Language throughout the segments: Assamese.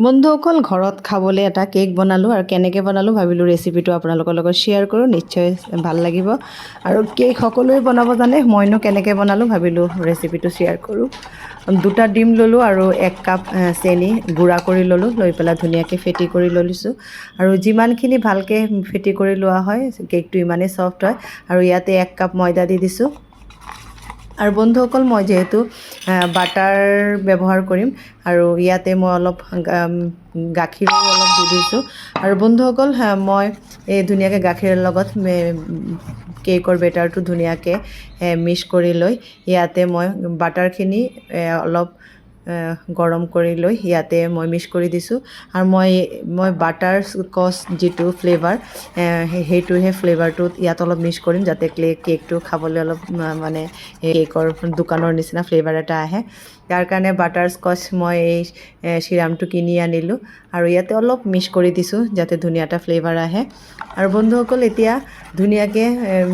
বন্ধুসকল, ঘৰত খাবলৈ এটা কেক বনালোঁ আৰু কেনেকৈ বনালোঁ ভাবিলোঁ ৰেচিপিটো আপোনালোকৰ লগত শ্বেয়াৰ কৰোঁ, নিশ্চয় ভাল লাগিব। আৰু কেক সকলোৱে বনাব জানে, মইনো কেনেকৈ বনালোঁ ভাবিলোঁ ৰেচিপিটো শ্বেয়াৰ কৰোঁ। দুটা ডিম ল'লোঁ আৰু 1 কাপ চেনি গুড়া কৰি ল'লোঁ। লৈ পেলাই ধুনীয়াকৈ ফেটি কৰি লৈছোঁ আৰু যিমানখিনি ভালকৈ ফেটি কৰি লোৱা হয়, কেকটো ইমানেই ছফ্ট হয়। আৰু ইয়াতে 1 কাপ ময়দা দি দিছোঁ। আৰু বন্ধুসকল, মই যিহেতু বাটাৰ ব্যৱহাৰ কৰিম আৰু ইয়াতে মই অলপ গাখীৰো অলপ দি দিছোঁ। আৰু বন্ধুসকল, মই এই ধুনীয়াকৈ গাখীৰৰ লগত কেকৰ বেটাৰটো ধুনীয়াকৈ মিক্স কৰি লৈ ইয়াতে মই বাটাৰখিনি অলপ গৰম কৰি লৈ ইয়াতে মই মিক্স কৰি দিছোঁ। আৰু মই বাটাৰ স্কচ যিটো ফ্লেভাৰ, সেইটোহে ফ্লেভাৰটো ইয়াত অলপ মিক্স কৰিম, যাতে কেকটো খাবলৈ অলপ মানে কেকৰ দোকানৰ নিচিনা ফ্লেভাৰ এটা আহে। তাৰ কাৰণে বাটাৰ স্কচ মই এই চিৰামটো কিনি আনিলোঁ আৰু ইয়াতে অলপ মিক্স কৰি দিছোঁ, যাতে ধুনীয়া এটা ফ্লেভাৰ আহে। আৰু বন্ধুসকল, এতিয়া ধুনীয়াকৈ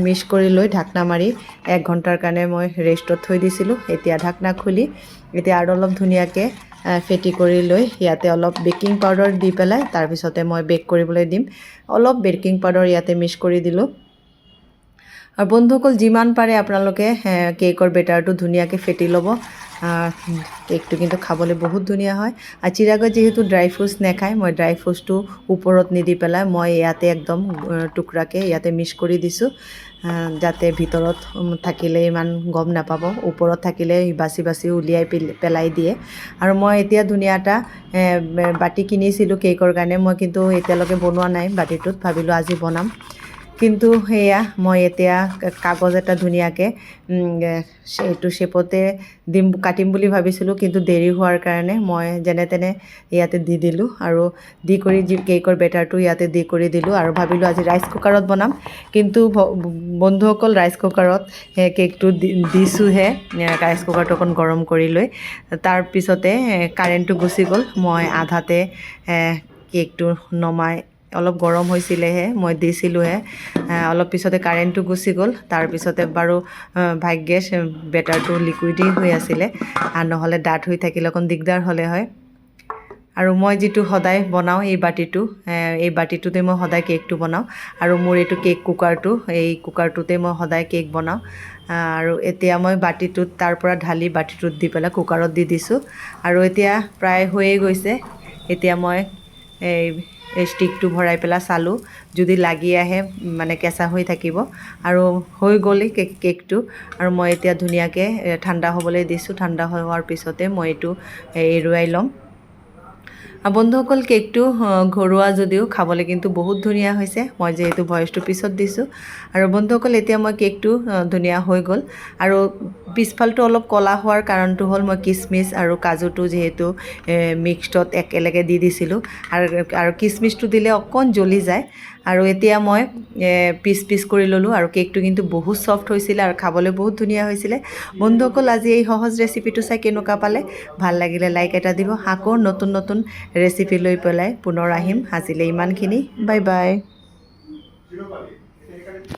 মিক্স কৰি লৈ ঢাকনা মাৰি 1 ঘণ্টাৰ কাৰণে মই ৰেষ্টত থৈ দিছিলোঁ। এতিয়া ঢাকনা খুলি এতিয়া আৰু অলপ ধুনীয়াকৈ ফেটি কৰি লৈ ইয়াতে অলপ বেকিং পাউডাৰ দি পেলাই তাৰপিছতে মই বেক কৰিবলৈ দিম। অলপ বেকিং পাউডাৰ ইয়াতে মিক্স কৰি দিলোঁ। আৰু বন্ধুসকল, যিমান পাৰে আপোনালোকে কেকৰ বেটাৰটো ধুনীয়াকৈ ফেটি ল'ব। কেকটো কিন্তু খাবলৈ বহুত ধুনীয়া হয়। আৰু চিৰাগত যিহেতু ড্ৰাই ফ্ৰুটছ নাখায়, মই ড্ৰাই ফ্ৰুটছটো ওপৰত নিদি পেলাই মই ইয়াতে একদম টুকুৰাকৈ ইয়াতে মিক্স কৰি দিছোঁ, যাতে ভিতৰত থাকিলে ইমান গম নাপাব, ওপৰত থাকিলে বাচি বাচি উলিয়াই পেলাই দিয়ে। আৰু মই এতিয়া ধুনীয়া এটা বাতি কিনিছিলোঁ কেকৰ কাৰণে। মই কিন্তু এতিয়ালৈকে বনোৱা নাই বাতিটোত, ভাবিলোঁ আজি বনাম। কিন্তু সেয়া মই এতিয়া কাগজ এটা ধুনীয়াকৈ এইটো শ্বেপতে দিম, কাটিম বুলি ভাবিছিলোঁ। কিন্তু দেৰি হোৱাৰ কাৰণে মই যেনে তেনে ইয়াতে দি দিলোঁ আৰু দি কৰি যি কেকৰ বেটাৰটো ইয়াতে দি কৰি দিলোঁ। আৰু ভাবিলোঁ আজি ৰাইচ কুকাৰত বনাম। কিন্তু বন্ধুসকল, ৰাইচ কুকাৰত সেই কেকটো দিছোঁহে, ৰাইচ কুকাৰটো অকণ গৰম কৰি লৈ, তাৰপিছতে কাৰেণ্টটো গুচি গ'ল। মই আধাতে কেকটো নমাই, অলপ গৰম হৈছিলেহে, মই দিছিলোঁহে, অলপ পিছতে কাৰেণ্টটো গুচি গ'ল। তাৰপিছতে বাৰু ভাগ্যে বেটাৰটো লিকুইডেই হৈ আছিলে আৰু নহ'লে ডাঠ হৈ থাকিলে অকণ দিগদাৰ হ'লে হয়। আৰু মই যিটো সদায় বনাওঁ এই বাতিটো, এই বাতিটোতে মই সদায় কেকটো বনাওঁ। আৰু মোৰ এইটো কেক কুকাৰটো, এই কুকাৰটোতে মই সদায় কেক বনাওঁ। আৰু এতিয়া মই বাতিটোত তাৰ পৰা ঢালি বাতিটোত দি পেলাই কুকাৰত দি দিছোঁ। আৰু এতিয়া প্ৰায় হৈয়ে গৈছে। এতিয়া মই এই ষ্টিকটো ভৰাই পেলাই চালোঁ, যদি লাগি আহে মানে কেঁচা হৈ থাকিব। আৰু হৈ গ'লেই কেকটো। আৰু মই এতিয়া ধুনীয়াকৈ ঠাণ্ডা হ'বলৈ দিছোঁ। ঠাণ্ডা হোৱাৰ পিছতে মই এইটো এৰুৱাই ল'ম। বন্ধুসকল, কেকটো ঘৰুৱা যদিও খাবলৈ কিন্তু বহুত ধুনীয়া হৈছে। মই যিহেতু ভইচটো পিছত দিছোঁ। আৰু বন্ধুসকল, এতিয়া মই কেকটো ধুনীয়া হৈ গ'ল। আৰু পিছফালটো অলপ ক'লা হোৱাৰ কাৰণটো হ'ল মই কিচমিচ আৰু কাজুটো যিহেতু মিক্সডত একেলগে দি দিছিলোঁ আৰু কিচমিচটো দিলে অকণ জ্বলি যায়। আৰু এতিয়া মই পিচ পিচ কৰি ল'লোঁ আৰু কেকটো কিন্তু বহুত ছফ্ট হৈছিলে আৰু খাবলৈ বহুত ধুনীয়া হৈছিলে। বন্ধুসকল, আজি এই সহজ ৰেচিপিটো চাই কেনেকুৱা পালে? ভাল লাগিলে লাইক এটা দিব। আকৌ নতুন নতুন ৰেচিপি লৈ পেলাই পুনৰ আহিম। আজিলৈ ইমানখিনি, বাই বাই।